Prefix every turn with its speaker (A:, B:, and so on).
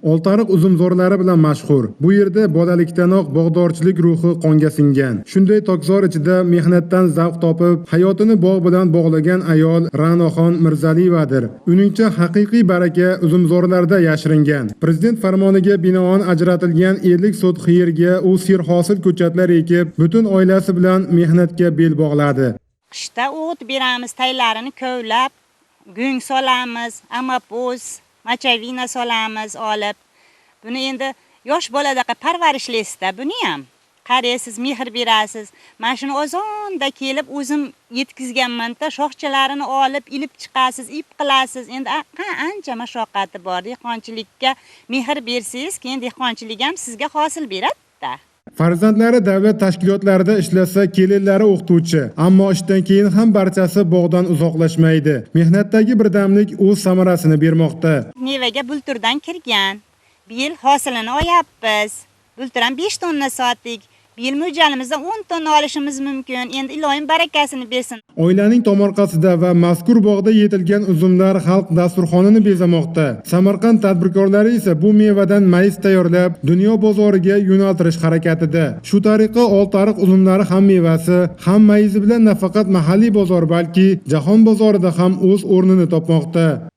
A: Oltiariq uzumzorlari bilan mashhur. Bu yerda bolalikdanoq bog'dorchilik ruhi qonga singan. Shunday tokzor ichida mehnatdan zavq topib, hayotini bog' bilan bog'lagan ayol Ra'noxon Mirzaliyevadir. Uningcha haqiqiy baraka uzumzorlarda yashiringan. Prezident farmoniga binoan ajratilgan 50 sotix yerga u serhosil ko'chatlar ekib, butun oilasi bilan mehnatga bel bog'ladi.
B: Qishda o'g'it beramiz, taylarini kovlab, gung solamiz, amapoz, mochavina solamiz olib. Buni endi yosh boladaqa parvarishlaysizda buni ham. Qaraysiz, mehr berasiz. Mana shuni ozonda kelib o'zim yetkazganman-da, shoxchalarini olib, ilib chiqasiz, ip qilasiz. Endi ancha mashaqqati bor. Dehqonchilikka mehr bersangiz, keyin dehqonchilik ham sizga hosil beradi-da.
A: Farzandlari davlat tashkilotlarida ishlasa, kelinlari o'qituvchi. Ammo ishdan keyin ham barchasi bog'dan uzoqlashmaydi. Mehnatdagi birdamlik o'z samarasini bermoqda.
B: Mevaga bulturdan kirgan. Bu yil hosilini olyapmiz. Bultur ham 5 tonna sotdik. Bu yil mo'ljalimizda 10 tonna olishimiz mumkin. Endi iloyim barakasini bersin.
A: Oilaning tomorqasida va mazkur bog'da yetilgan uzumlar xalq dasturxonini bezamoqda. Samarqand tadbirkorlari esa bu mevadan mayiz tayyorlab, dunyo bozoriga yo'naltirish harakatida. Shu tariqa Oltiariq uzumlari ham mevasi, ham mayizi bilan nafaqat mahalliy bozor, balki jahon bozorida ham o'z o'rnini topmoqda.